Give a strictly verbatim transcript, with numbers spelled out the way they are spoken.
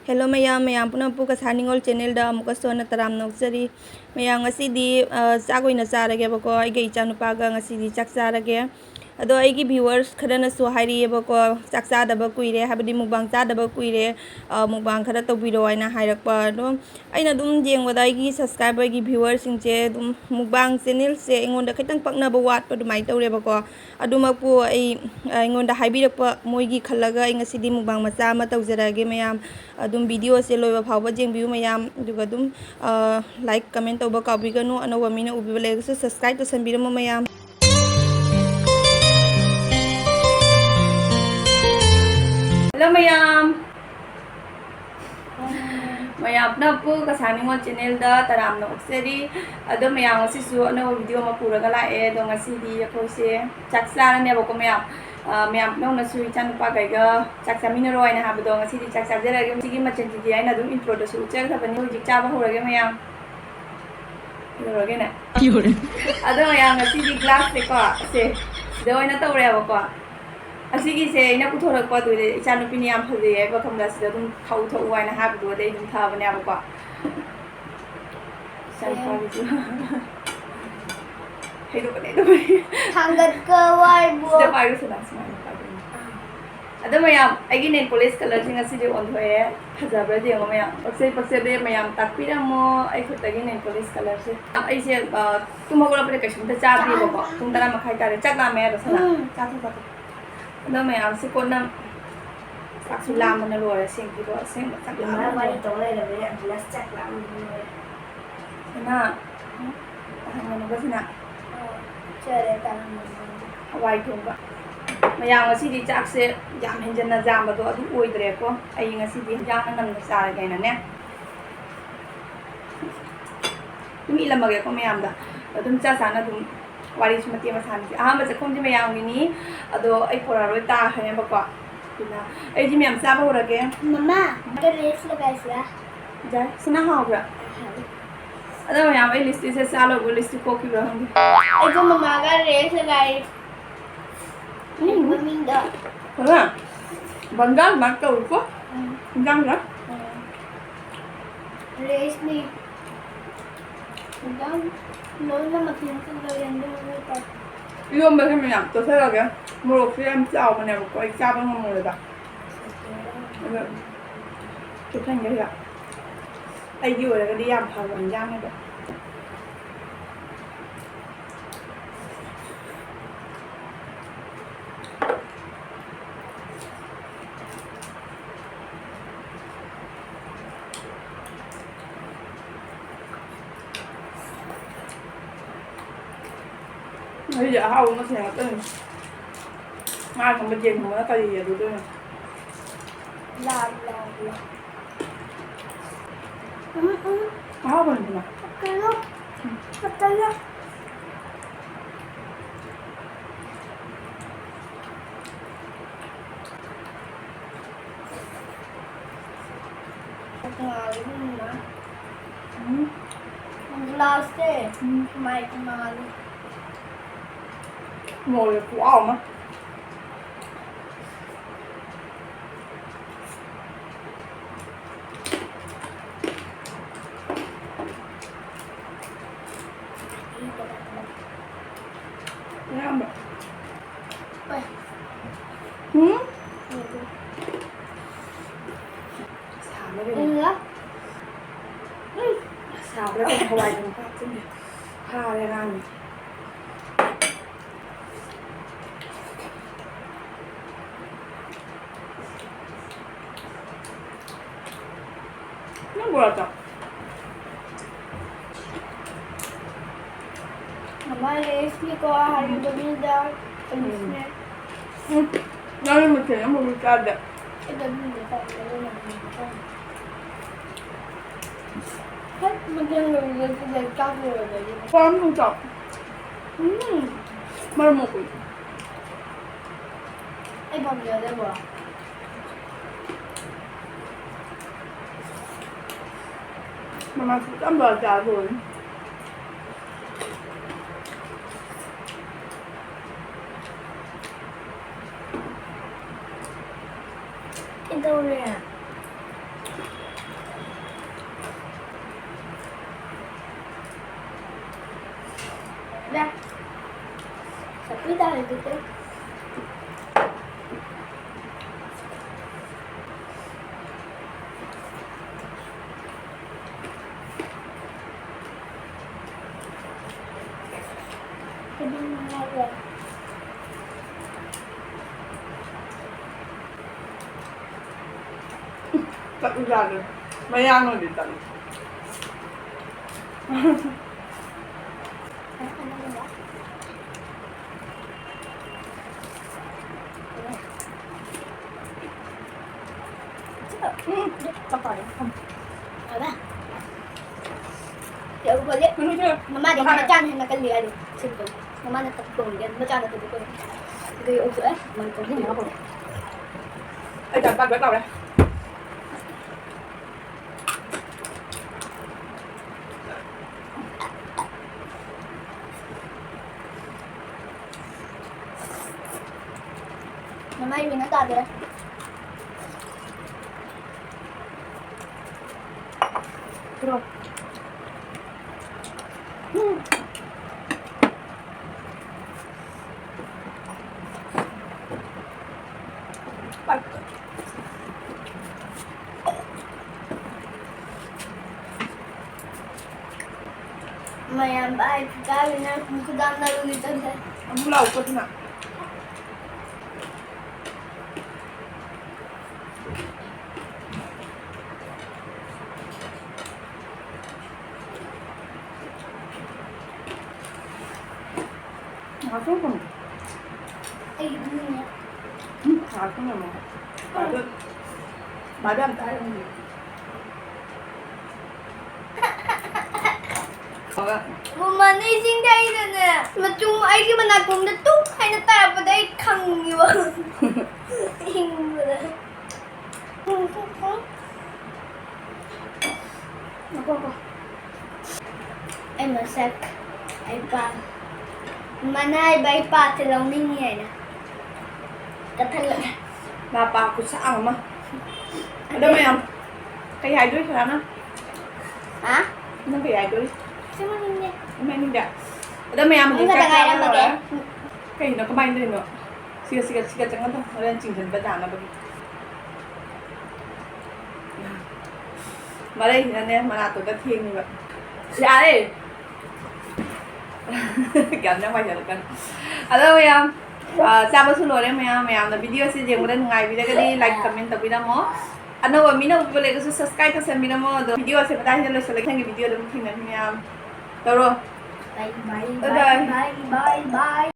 Hello ꯃꯌꯥꯝ, ꯃꯌꯥꯝ ꯄꯨꯝꯅꯃꯛꯄꯨ ꯀꯁꯥ ꯅꯤꯉꯣꯜ channelꯗ ꯑꯃꯨꯛꯀꯁꯨ ꯍꯟꯅ ꯇꯔꯥꯝꯅ ꯑꯣꯛꯆꯔꯤ꯫ ꯃꯌꯥꯝ, ꯉꯁꯤꯗꯤ, ꯑ, ꯆꯥꯛ ꯑꯣꯏꯅ ꯆꯥꯔꯒꯦꯕꯀꯣ꯫ ꯑꯩꯒ ꯏꯆꯥꯅꯨꯄꯥꯒ ꯉꯁꯤꯗꯤ ꯆꯥꯛ ꯆꯥꯔꯒꯦ꯫ ꯑꯗꯣ ꯑꯩꯒꯤ viewers ꯈꯔꯅꯁꯨ ꯍꯥꯏꯔꯛꯑꯦꯕꯀꯣ, "ꯆꯥꯛ ꯆꯥꯗꯕ ꯀꯨꯏꯔꯦ", ꯍꯥꯏꯕꯗꯤ mukbang ꯆꯥꯗꯕ ꯀꯨꯏꯔꯦ, ꯑ, mukbang ꯈꯔ ꯇꯧꯕꯤꯔꯣ ꯍꯥꯏꯅ ꯍꯥꯏꯔꯛꯄ꯫ ꯑꯗꯣ ꯑꯩꯅ ꯑꯗꯨꯝ ꯌꯦꯡꯕꯗ ꯑꯩꯒꯤ subscriberꯒꯤ viewerꯁꯤꯡꯁꯦ ꯑꯗꯨꯝ mukbang channelꯁꯦ ꯑꯩꯉꯣꯟꯗ ꯈꯤꯇꯪ ꯄꯛꯅꯕ ꯋꯥꯠꯄ ꯑꯗꯨꯃꯥꯏꯅ ꯇꯧꯔꯦꯕꯀꯣ꯫ ꯑꯗꯨꯃꯛꯄꯨ ꯑꯩ, ꯑꯩꯉꯣꯟꯗ ꯍꯥꯏꯕꯤꯔꯛꯄ ꯃꯣꯏꯒꯤ ꯈꯜꯂꯒ ꯑꯩ ꯉꯁꯤꯗꯤ mukbang ꯃꯆꯥ ꯑꯃ ꯇꯧꯖꯔꯛꯑꯒꯦ ꯃꯌꯥꯝ꯫ ꯑꯗꯨꯝ videoꯁꯦ ꯂꯣꯏꯕ ꯐꯥꯎꯕ ꯌꯦꯡꯕꯤꯌꯨ ꯃꯌꯥꯝ꯫ ꯑꯗꯨꯒ ꯑꯗꯨꯝ, ꯑ, like, comment ꯇꯧꯕ ꯀꯥꯎꯕꯤꯒꯅꯨ꯫ ꯑꯅꯧꯕ ꯃꯤꯅ ꯎꯕꯤꯕ ꯂꯩꯔꯒꯁꯨ subscribe ꯇꯧꯁꯟꯕꯤꯔꯝꯃꯣ ꯃꯌꯥꯝ꯫ Hello ꯃꯌꯥꯝ꯫ ꯃꯌꯥꯝ ꯄꯨꯝꯅꯃꯛꯄꯨ ꯀꯁꯥ ꯅꯤꯉꯣꯜ channelꯗ ꯇꯔꯥꯝꯅ ꯑꯣꯛꯆꯔꯤ꯫ ꯑꯗꯣ ꯃꯌꯥꯝ, ꯉꯁꯤꯁꯨ ꯑꯅꯧꯕ video ꯑꯃ ꯄꯨꯔꯒ ꯂꯥꯛꯑꯦ꯫ ꯑꯗꯣ ꯉꯁꯤꯗꯤ ꯑꯩꯈꯣꯏꯁꯦ ꯆꯥꯛ ꯆꯥꯔꯅꯦꯕꯀꯣ ꯃꯌꯥꯝ꯫ ꯑ, ꯃꯌꯥꯝ ꯄꯨꯝꯅꯃꯛꯅꯁꯨ ꯏꯆꯥꯅꯨꯄꯥ ꯀꯩꯒ ꯆꯥꯛ ꯆꯥꯃꯤꯟꯅꯔꯣ ꯍꯥꯏꯅ ꯍꯥꯏꯕꯗꯣ ꯉꯁꯤꯗꯤ ꯆꯥꯛ ꯆꯥꯖꯔꯒꯦ꯫ ꯉꯁꯤꯒꯤ ꯃꯊꯦꯜꯁꯤꯗꯤ ꯑꯩꯅ ꯑꯗꯨꯝ introꯗꯁꯨ ꯎꯠꯆꯈ꯭ꯔꯕꯅꯤ꯫ ꯍꯧꯖꯤꯛ ꯆꯥꯕ ꯍꯧꯔꯒꯦ ꯃꯌꯥꯝ꯫ ꯀꯩꯗꯧꯔꯒꯦꯅꯦ? ꯑꯗꯣ ꯃꯌꯥꯝ, ꯉꯁꯤꯗꯤ glassꯁꯦꯀꯣ, ꯁꯦ, ꯁꯤꯗ ꯑꯣꯏꯅ ꯇꯧꯔꯦꯕꯀꯣ꯫ ꯑꯁꯤꯒꯤꯁꯦ ꯑꯩꯅ ꯄꯨꯊꯣꯔꯛꯄ, ꯑꯗꯨꯗꯤ ꯏꯆꯥꯅꯨꯄꯤꯅ ꯌꯥꯝ ꯐꯖꯩ ꯍꯥꯏꯕ ꯈꯪꯕꯗ ꯁꯤꯗ ꯑꯗꯨꯝ ꯊꯛꯎ ꯊꯛꯎ ꯍꯥꯏꯅ ꯍꯥꯏꯕꯗꯨꯗ ꯑꯩ ꯑꯗꯨꯝ ꯊꯛꯑꯕꯅꯦꯕꯀꯣ꯫ ꯏꯆꯥꯅꯨꯄꯥꯒꯤꯁꯨ꯫ ꯍꯩꯗꯣꯛꯀꯅꯤ, ꯍꯩꯗꯣꯛꯀꯅꯤ꯫ ꯊꯥꯡꯒꯠꯀ ꯋꯥꯏꯕꯣ꯫ ꯁꯤꯗ ꯄꯥꯏꯔꯨꯁꯤꯅ, ꯁꯨꯃꯥꯏꯅ ꯄꯥꯏꯗꯣꯏꯅꯤ꯫ ꯑꯗꯣ ꯃꯌꯥꯝ, ꯑꯩꯒꯤ nail polish colourꯁꯦ ꯉꯁꯤꯗꯤ ꯑꯣꯟꯊꯣꯛꯑꯦ꯫ ꯐꯖꯕ꯭ꯔꯥ ꯌꯦꯡꯉꯣ ꯃꯌꯥꯝ꯫ ꯄꯛꯆꯩ ꯄꯛꯆꯗꯦ ꯃꯌꯥꯝ ꯇꯥꯛꯄꯤꯔꯝꯃꯣ꯫ ꯑꯩ ꯈꯨꯠꯇꯒꯤ nail polish colourꯁꯦ꯫ ꯑꯩꯁꯦ, ꯑ, ꯇꯨꯝ ꯍꯧꯒꯠꯂꯛꯄꯗ ꯀꯩꯁꯨꯝꯇ ꯆꯥꯗ꯭ꯔꯤꯕꯀꯣ꯫ ꯄꯨꯡ ꯇꯔꯥ ꯃꯈꯥꯏ ꯇꯥꯔꯦ꯫ ꯆꯥꯛ ꯂꯥꯝꯃꯦ ꯍꯥꯏꯔꯣ, ꯁꯅꯥ? ꯎꯝ꯫ ꯆꯥꯊꯣꯛ, ꯆꯥꯊꯣꯛ꯫ ꯑꯗꯣ ꯃꯌꯥꯝꯁꯦ ꯀꯣꯟꯅ ꯆꯥꯛꯁꯨ ꯂꯥꯝꯕꯅ ꯂꯣꯏꯔꯦ꯫ ꯁꯦꯡꯕꯤꯔꯣ, ꯑꯁꯦꯡꯕ ꯆꯥꯛ ꯏꯃꯥ ꯂꯥꯝꯕꯅ ꯋꯥꯔꯤ ꯂꯣꯏꯔꯦ꯫ ꯇꯧ ꯂꯩꯔꯕꯅꯦ꯫ ꯑꯝꯕꯨꯂꯥꯟꯁ ꯆꯥꯛ ꯂꯥꯝꯕꯅ ꯂꯣꯏꯔꯦ꯫ ꯁꯅꯥ, ꯇꯥꯍꯟꯒꯅꯨꯀꯣ ꯁꯅꯥ꯫ ꯑꯣ, ꯆꯔꯦ, ꯇꯥꯍꯟꯒꯅꯨ꯫ ꯍꯋꯥꯏ ꯊꯣꯡꯕ꯫ ꯃꯌꯥꯝ, ꯉꯁꯤꯗꯤ ꯆꯥꯛꯁꯦ ꯌꯥꯝ ꯍꯦꯟꯖꯟꯅ ꯌꯥꯝꯕꯗꯣ ꯑꯗꯨ ꯑꯣꯏꯗ꯭ꯔꯦꯀꯣ꯫ ꯑꯩ ꯉꯁꯤꯗꯤ ꯍꯤꯟꯖꯥꯡꯅ ꯅꯝꯅ ꯆꯥꯔꯒꯦꯅꯅꯦ꯫ ꯑꯗꯨꯝ ꯏꯜꯂꯝꯃꯒꯦꯀꯣ ꯃꯌꯥꯝꯗ꯫ ꯑꯗꯨꯝ ꯆꯥ ꯆꯥꯅ ꯑꯗꯨꯝ ꯋꯥꯔꯤꯁꯨ ꯃꯇꯦꯛ ꯑꯃ ꯁꯥꯟꯅꯁꯤ꯫ ꯑꯍꯥꯟꯕ ꯆꯥꯛꯈꯨꯝꯁꯦ ꯃꯌꯥꯝꯒꯤꯅꯤ꯫ ꯑꯗꯣ ꯑꯩ ꯄꯨꯔꯛꯑꯔꯣꯏ, ꯇꯥꯈ꯭ꯔꯦꯕꯀꯣ꯫ ꯑꯗꯨꯅ ꯑꯩꯗꯤ ꯃꯌꯥꯝ ꯆꯥꯕ ꯍꯧꯔꯒꯦ꯫ ꯃꯃꯥ, ꯀꯔꯤ ꯁꯤꯗ ꯀꯥꯏꯁꯤꯔꯥ? ꯌꯥꯏ꯫ ꯁꯅꯥ ꯍꯥꯎꯕ꯭ꯔꯥ? ꯑꯗꯣ ꯃꯌꯥꯝ, ꯑꯩ lipstickꯁꯦ ꯆꯥ ꯂꯣꯏꯕ lipstick ꯀꯣꯛꯈꯤꯕ꯭ꯔꯥ ꯈꯪꯗꯦ꯫ ꯑꯩꯁꯨ ꯃꯃꯥꯒ race ꯂꯒꯥꯏ꯫ ꯎꯝ꯫ ꯃꯃꯤꯡꯗꯣ꯫ ꯍꯣꯏ꯫ ꯕꯪꯒꯥꯜ ꯃꯥꯔꯛ ꯇꯧꯏꯀꯣ꯫ ꯎꯝ꯫ ꯏꯟꯖꯥꯡꯗ꯫ ꯎꯝ꯫ ꯂꯦꯁꯅꯤ꯫ ꯑꯗꯨꯝ ꯂꯣꯏꯅ ꯃꯊꯦꯜ ꯂꯣꯏꯔꯦ, ꯑꯗꯨꯝ ꯂꯣꯏ ꯇꯧ꯫ ꯏꯔꯣꯝꯕꯁꯦ ꯃꯌꯥꯝ ꯇꯣꯠꯁꯜꯂꯒꯦ꯫ ꯃꯣꯔꯣꯛꯁꯦ ꯌꯥꯝ ꯆꯥꯎꯕꯅꯦꯕꯀꯣ, ꯑꯩ ꯆꯥꯕ ꯉꯝꯃꯣꯏꯕ꯫ ꯑꯗꯣ ꯇꯣꯠꯁꯟꯒꯦ ꯁꯤꯗ꯫ ꯑꯩꯒꯤ ꯑꯣꯏꯔꯒꯗꯤ ꯌꯥꯝ ꯐꯕ ꯏꯟꯖꯥꯡꯅꯦꯕ꯫ ꯑꯩꯗꯤ ꯑꯍꯥꯎꯕ ꯃꯊꯦꯜ ꯉꯥꯛꯇꯅꯤ꯫ ꯉꯥ ꯊꯣꯡꯕ, ꯌꯦꯟ ꯊꯣꯡꯕꯅ ꯀꯔꯤ ꯍꯦꯜꯂꯨꯗꯣꯏꯅꯣ? ꯂꯥ, ꯂꯥ, ꯂꯥ꯫ ꯎꯝ, ꯎꯝ꯫ ꯑꯍꯥꯎꯕꯅꯤꯗꯅ꯫ ꯀꯩꯅꯣ? ꯎꯝ꯫ ꯀꯩꯅꯣ? ꯎꯝ꯫ ꯒ꯭ꯂꯥꯁꯁꯦ꯫ ꯎꯝ꯫ ꯃꯥꯏ ꯃꯥꯜꯂꯦ꯫ ꯃꯣꯔꯣꯛ ꯈꯨꯍꯥꯎ ꯑꯃ꯫ ꯑꯌꯥꯝꯕ꯫ ꯍꯣꯏ꯫ ꯎꯝ? ꯁꯥꯕ꯭ꯔꯥ ꯀꯩꯅꯣ? ꯎꯝ꯫ ꯁꯥꯕ꯭ꯔꯥ ꯀꯩꯅꯣ? ꯍꯋꯥꯏ ꯊꯣꯡꯕ ꯍꯥꯞꯆꯤꯟꯒꯦ꯫ ꯍꯥꯔꯦ ꯑꯉꯥꯡꯗꯤ꯫ ꯅꯪ ꯕꯣꯔꯥ ꯆꯥꯎ꯫ ꯃꯃꯥ ꯂꯦꯁꯅꯤꯀꯣ ꯍꯥꯏꯔꯤꯕ ꯃꯤꯗ ꯄꯨꯂꯤꯁꯅꯦ꯫ ꯎꯝ, ꯅꯪꯒꯤ ꯃꯊꯦꯜ ꯑꯃꯐꯥꯎ ꯆꯥꯗꯦ꯫ ꯑꯩ ꯆꯥꯅꯤꯡꯗꯦ, ꯆꯥꯅꯤꯡꯗꯦ, ꯑꯩ ꯆꯥꯅꯤꯡꯗꯦ꯫ ꯍꯦꯛ ꯃꯊꯦꯜ ꯂꯣꯏꯕꯗ ꯁꯤꯗ ꯆꯥꯛ ꯂꯣꯏꯔꯕꯒꯤ꯫ ꯄꯥꯟ ꯑꯃꯨꯛ ꯆꯥꯎ꯫ ꯎꯝ꯫ ꯃꯔꯝ ꯃꯣꯛꯄꯅꯤ꯫ ꯑꯩ ꯄꯥꯝꯖꯗꯦ ꯕꯣꯔꯥ꯫ ꯃꯃꯥ ꯁꯨꯛꯆꯥꯝ ꯕꯣꯔꯥ ꯆꯥ ꯂꯣꯏꯔꯦ꯫ ꯀꯩꯗꯧꯔꯦ? ꯁꯛꯄꯤ ꯇꯥꯔꯦ ꯑꯗꯨꯗꯤ꯫ ꯑꯗꯨꯝ ꯉꯥꯏꯔꯦ꯫ ꯆꯠꯂꯨ ꯌꯥꯗ꯭ꯔꯦ꯫ ꯃꯌꯥꯡ ꯑꯣꯏꯕꯤ ꯆꯠꯂꯨ꯫ ꯎꯝ, ꯆꯞ ꯐꯔꯦ꯫ ꯃꯃꯥꯗꯤ ꯃꯆꯥꯅ ꯍꯦꯟꯅ ꯀꯜꯂꯤ ꯍꯥꯏꯗꯣ꯫ ꯁꯤꯕꯨ ꯃꯃꯥꯅ ꯊꯣꯡꯗꯦ, ꯃꯆꯥꯅ ꯊꯣꯡꯗꯦ꯫ ꯑꯗꯨꯒꯤ ꯑꯣꯛꯁꯨ ꯑꯦ, ꯃꯥꯅ ꯊꯣꯡꯗꯦ ꯍꯦꯟꯅ ꯍꯥꯞꯄꯕ꯫ ꯑꯩ ꯆꯥꯛ ꯆꯥꯛ ꯂꯥꯎꯔꯦ꯫ ꯃꯃꯥꯏ ꯃꯤꯅ ꯇꯥꯗꯦ꯫ ꯎꯝ꯫ ꯃꯌꯥꯝ ꯚꯥꯏ ꯐꯤꯀꯥꯔꯤꯅ ꯈꯨꯗꯥꯝ ꯅꯔꯨꯒꯤ ꯆꯠꯈ꯭ꯔꯦ꯫ ꯑꯃꯨꯛ ꯂꯥꯎꯀꯣ ꯑꯗꯨꯅ꯫ ꯉꯥꯛꯇꯪ ꯊꯝꯃꯨ꯫ ꯑꯩꯒꯤ ꯏꯕꯨꯡꯅꯦ꯫ ꯎꯝ, ꯉꯥꯛꯇꯪ ꯊꯝꯃꯨ꯫ ꯕꯥꯏꯕꯦꯜ, ꯕꯥꯏꯕꯦꯜ ꯑꯝꯇ ꯍꯥꯏꯔꯝꯒꯦ꯫ ꯃꯃꯥꯅ ꯏꯁꯤꯡ ꯊꯛꯏꯗꯅꯦ, ꯃꯆꯨꯝ ꯑꯩꯒꯤ ꯃꯅꯥꯀꯣꯡꯗ ꯇꯨꯞ ꯍꯥꯏꯅ ꯇꯥꯔꯛꯄꯗ ꯑꯩ ꯈꯪꯉꯤꯕ꯫ ꯏꯪꯕꯗ꯫ ꯉꯥꯏꯈꯣ, ꯉꯥꯏꯈꯣ꯫ ꯑꯩ ꯃꯁꯛ, ꯑꯩ ꯄꯥꯝ-, ꯃꯃꯥꯅ ꯍꯥꯏꯕ ꯑꯩ ꯄꯥꯠꯁꯦ ꯂꯧꯅꯤꯡꯉꯤ ꯍꯥꯏꯅ꯫ ꯀꯛꯊꯠꯂꯦ꯫ ꯃꯥ ꯄꯥ ꯈꯨꯠꯁꯥꯡ ꯑꯃ꯫ ꯑꯗꯣ ꯃꯌꯥꯝ, ꯀꯩ ꯍꯥꯏꯗꯣꯏ ꯁꯅꯥꯅ? ꯍꯥ? ꯅꯪ ꯀꯩ ꯍꯥꯏꯗꯣꯏ? ꯁꯤ ꯃꯅꯤꯡꯗ꯫ ꯃꯅꯤꯡꯗ? ꯑꯗꯣ ꯃꯌꯥꯝ ꯍꯧꯖꯤꯛ ꯅꯪ ꯈꯛꯇ ꯆꯥꯛ ꯆꯥꯕ ꯉꯥꯏꯔꯝꯃꯒꯦ꯫ ꯂꯣꯏꯔꯦ꯫ ꯀꯩꯅꯣ, ꯀꯃꯥꯏꯅ ꯇꯧꯔꯤꯅꯣ? ꯁꯤꯒ ꯁꯤꯒ ꯁꯤꯒ ꯆꯪꯉꯗ ꯍꯣꯔꯦꯟ ꯆꯤꯡꯁꯤꯟꯕ ꯌꯥꯅꯕꯒꯤ꯫ ꯃꯔꯩꯁꯤꯅꯅꯦ ꯃꯅꯥꯇꯣꯟꯗ ꯊꯦꯡꯉꯤꯕ꯫ ꯌꯥꯔꯦ꯫ ꯌꯥꯝ ꯅꯨꯡꯉꯥꯏꯖꯔꯛꯀꯅꯤ꯫ ꯑꯗꯣ ꯃꯌꯥꯝ, ꯑ, ꯆꯥꯕꯁꯨ ꯂꯣꯏꯔꯦ ꯃꯌꯥꯝ꯫ ꯃꯌꯥꯝꯅ video ꯁꯤ ꯌꯦꯡꯕꯗ ꯅꯨꯡꯉꯥꯏꯕꯤꯔꯒꯗꯤ like, comment ꯇꯧꯕꯤꯔꯝꯃꯣ꯫ ꯑꯅꯧꯕ ꯃꯤꯅ ꯎꯕ ꯂꯩꯔꯒꯁꯨ subscribe ꯇꯧꯁꯟꯕꯤꯔꯝꯃꯣ꯫ ꯑꯗꯣ video ꯁꯦ ꯃꯇꯥꯡꯁꯤꯗ ꯂꯣꯏꯁꯤꯜꯂꯒꯦ꯫ ꯃꯊꯪꯒꯤ video ꯗ ꯑꯃꯨꯛ ꯊꯦꯡꯅꯁꯤ ꯃꯌꯥꯝ꯫ ꯇꯧꯔꯣ꯫ Bye bye, Bye bye bye. bye, bye bye.